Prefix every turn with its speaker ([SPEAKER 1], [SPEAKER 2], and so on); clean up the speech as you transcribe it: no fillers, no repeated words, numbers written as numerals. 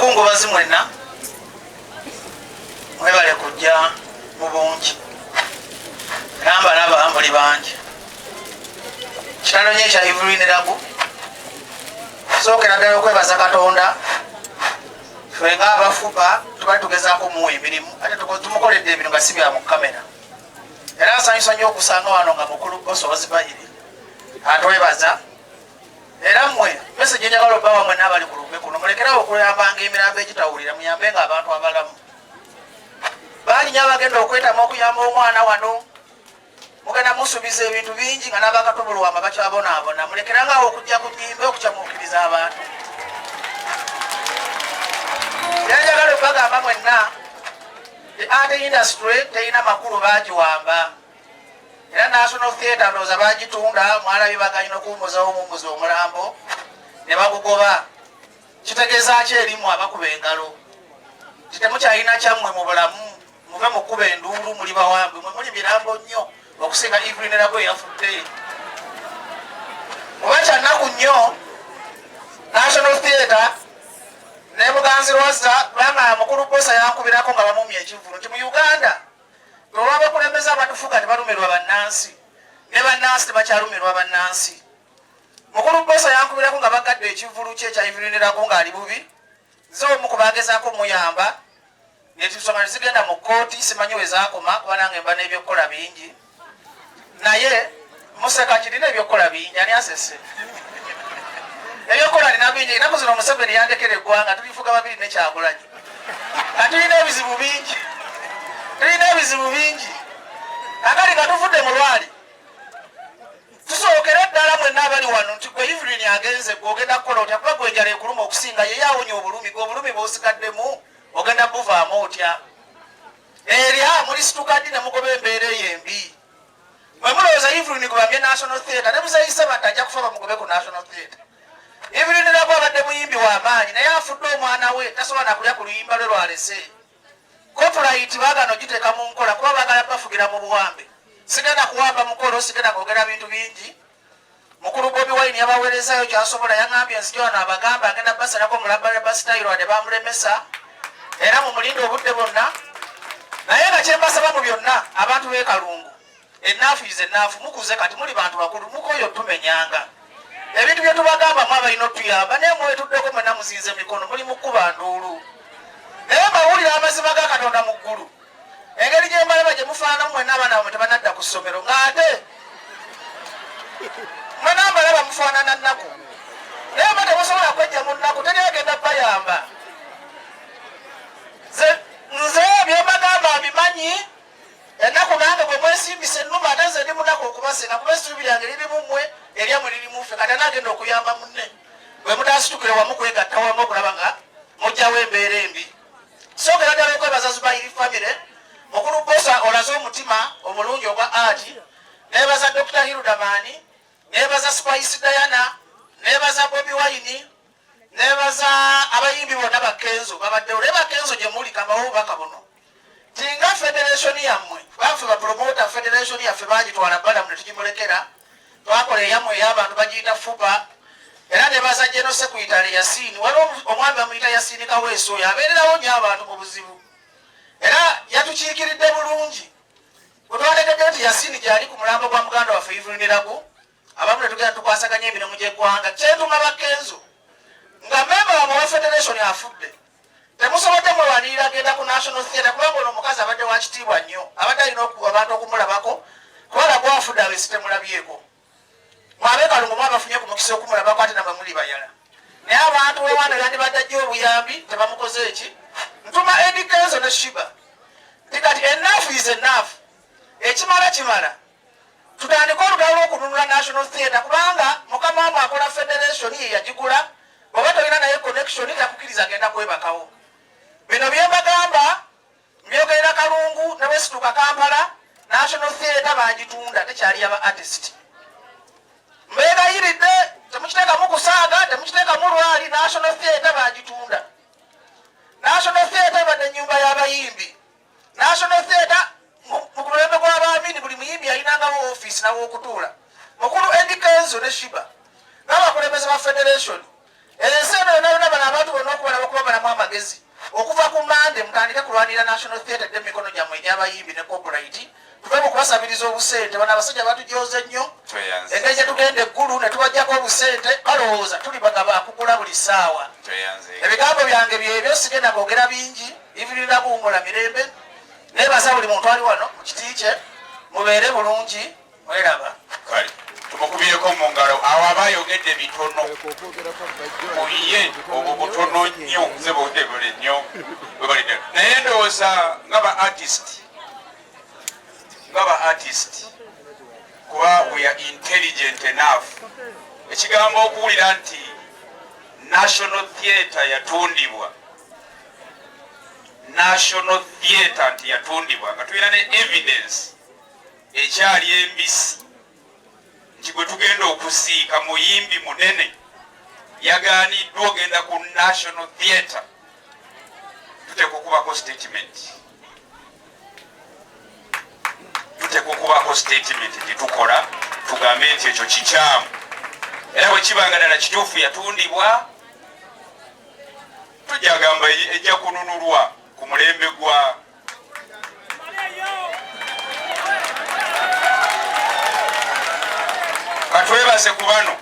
[SPEAKER 1] Abakungubazi mwenna mwebale kujja mu bungi, era mbalaba muli bangi. Kitalo nyo ekya Evelyn Lagu. Sookera ddala okwebaza Katonda, ffe ng'abafuba tubali tugezaako omuwa emirimu, ate tumukoledde ebintu nga si bya mu kamera. Era nsanyusa nnyo okusanga wano nga mukulu Boso Ozibayiri atwebaza. Era mmwe message enjagala obbawa mwenna abali ku lumbe kuno, mulekerawo okuyambanga emirambo egitawulira, muyambenga abantu abalamu. Bangi nyo abagenda okwetama okuyamba omwana wano, mugenda musuubiza ebintu bingi nga n'abakatubulwama bakyabonaabona. Mulekerangaawo okujja ku nyimbe okukyamuukiriza abantu. Era njagala obbagamba mwenna, the art industry terina makulu, baagiwamba. Era National Theatre ndowooza baagitunda, mwalabye baganyina okuwummuzawo omuwummuza omulambo ne bagugoba. Kitegeeza ki erimu abakuba engalo nti temukyalina kyammwe mu bulamu? Muve mu kkuba enduulu, muli bawambe, mwe muli mirambo nnyo okusinga Evelyn Lagu eyafudde. Oba kyannaku nnyo National Theatre ne Muganzi Lwazza, kubanga mukulu Bbosa yankubirako nga bamumya ekivvulu nti mu Uganda olw'abakulembeze abatufuga tebalumirwa bannansi, ne bannansi tebakyalumirwa bannansi. Mukulu Bbosa yankubirako nga bagadde ekivvulu kye ekya Evelyn Lagu ng'ali bubi. Nze omu ku bagezaako muyamba, ensonga nezigenda mu kkooti, simanyi we zaakoma kuba nange mba n'ebyokukola bingi. Naye museka kirina ebyokukola bingi, ani asese? Ebyokukola nina bingi. Ennaku zino Museveni yandekera eggwanga, tulifuga babiri ne Kyagulanyi, nga tulina ebizibu bingi, tulina ebizibu bingi. Kakati nga tuvudde mu lwali, tusookere ddala mwenna abali wano nti gwe Evelyn agenze, gwe ogenda kukola otya? Kuba gwe enjala ekuluma okusinga ye, awonya obulumi, gwe obulumi bw'osigaddemu ogenda buvaamu otya? Erya mulisituka ddi ne mugoba embeera eyo embi? Mwe mulowooza Evelyn gwe bamye National Theatre ne Muzeeyi Ssebatta ajja kufa bamugobe ku National Theatre? Evelyn Lagu abadde muyimbi wa maanyi, naye afudde omwana we tasobola nakulya ku luyimba lwe lwalese. Copyright baagana ogiteeka mu nkola kuba baagala bafugira mu buwambe. Sigenda kuwamba mukolo, sigenda kwogera bintu bingi. Mukulu Bobi Wine yabaweerezayo kyasobola, yaŋambye nzija wano abagamba agenda basalako mulabalaba sitayiro wadde bamulemesa, era mumulinde obudde bwonna. Naye nga kyembasaba mu byonna, abantu b'e Kalungu, ennaafu ize ennaafu, mukuze kati muli bantu bakulu, mukoyo tumenyanga ebintu bye tubagamba mu abalina otuyamba, naye mwetuddeko mwenna muzinze emikono, muli mu kkuba nduulu. Naye mbawulira amazima ga Katonda mu ggulu, engeri gye mbalaba gye mufaananamu mwenna, abaana bamwe tebanadda ku ssomero, ng'ate mwena mbalaba mufaanana nnaku, naye mba temusobola kwejja mu nnaku, teri agenda bayamba. Nze byembagamba mbimanyi. Ennaku nange bwe mwesimbisa ennuma, ate nze ndi munaku okubasinga, kuba essuubi lyange liri mu mmwe, eryammwe liri mu ffe. Kati anaagenda okuyamba munne bwe mutaasitukire wamu kwegatta wamu okulaba nga mujjawo embeera embi? Sookera ddala okwebaza Zubayiri family, mukulu Bbosa olaze omutima omulungi ogwa art. Neebaza Dr. Hiludamani, neebaza Spice Diana, neebaza Bobi Wine, neebaza abayimbi bonna bakenzo babaddewo. Naye bakenzo gye muli, kambawo obubaka buno tinga federation yammwe, baffe bapromota federation yaffe bagitwala Balamu ne tugimulekera, twakola eyammwe ey'abantu bagiyita FUBA. Era nebaza Geno Sekuitale Yasini, waliwo omwami bamuyita Yasini Kaweesi, oyo abeererawo nnyo abantu mu buzibu era yatukiikiridde bulungi. Bwe twalekedde nti Yasini gyali ku mulambo gwa muganda waffe Evelyn Lagu, abamu ne tugenda tukwasaganya emirimu gy'eggwanga. Kyentuma bakenzo nga memba wamwe wa federation afudde, temusobodde mulwanirira agenda ku National Theatre, kubanga ono omukazi abadde wa kitiibwa nnyo, abadde alina abantu okumulabako, kuba Lagu afudde abesi temulabyeko. Mwabe Kalungu mwabafunye ku mukisa okumulabako, ate namwe muli bayala, naye abantu wewana yandibadde ajja obuyambi tebamukoze eki. Ntuma Eddy Kenzo ne Shiba nti kati enough is enough, ekimala kimala, tutandike olutalo lw'okununula National Theatre, kubanga mukama wamwe akola federation ye yagigula, bw'oba tolina naye connection takukiriza agenda kwebakawo. Bino byembagamba mbyogerera Kalungu ne bwesituuka Kampala, National Theatre bagitunda, tekyali yaba artist. Mbeegayiridde temukiteekamu kusaaga, temukiteekamu lwali, National Theatre bagitunda. National Theatre ebadde ennyumba y'abayimbi. National Theatre mu mulembe gw'Abaamini buli muyimbi yalinangawo ofiisi naw'okutuula. Mukulu Eddy Kenzo ne Shiba n'abakulembeze ba federation, ensi eno yonna yonna, bano abantu bonna okubalaba kuba balamu amagezi. amagezi okuva ku Mande mutandike kulwanirira National Theatre edde mikono gyammwe egy'abayimbi ne copyright, tuve mu kubasabiriza obusente. Bano abasajja batujooze nnyo, engeri gye tugenda eggulu ne tubajjako obusente balowooza tuli bagaba akugula buli ssaawa. Ebigambo byange byebyo, sigenda kwogera bingi. Ivirira buwumula mirembe. Nebaza buli muntu ali wano mu kiti kye, mubeere bulungi, mweraba.
[SPEAKER 2] Kale tumukubireko mu ngalo. Awo aba ayogedde bitono muye, obwo butono nnyo, nze bwebule nnyo webalidde. Naye ndowooza nga ba artist, nga ba artist, kuba we are intelligent enough, ekigambo okuwulira nti National Theatre yatundibwa, National Theatre nti yatundibwa, nga tulina ne evidence ekyali embisi nti gwe tugenda okuziika muyimbi munene yagaaniddwa ogenda ku National Theatre, tuteekwa okubako statement, tuteekwa okubaako statement gye tukola tugambe nti ekyo kikyamu. Era bwe kiba nga ddala kituufu yatundibwa, tujja gamba ejja kununulwa ku mulembe gwa katwebaze ku bano.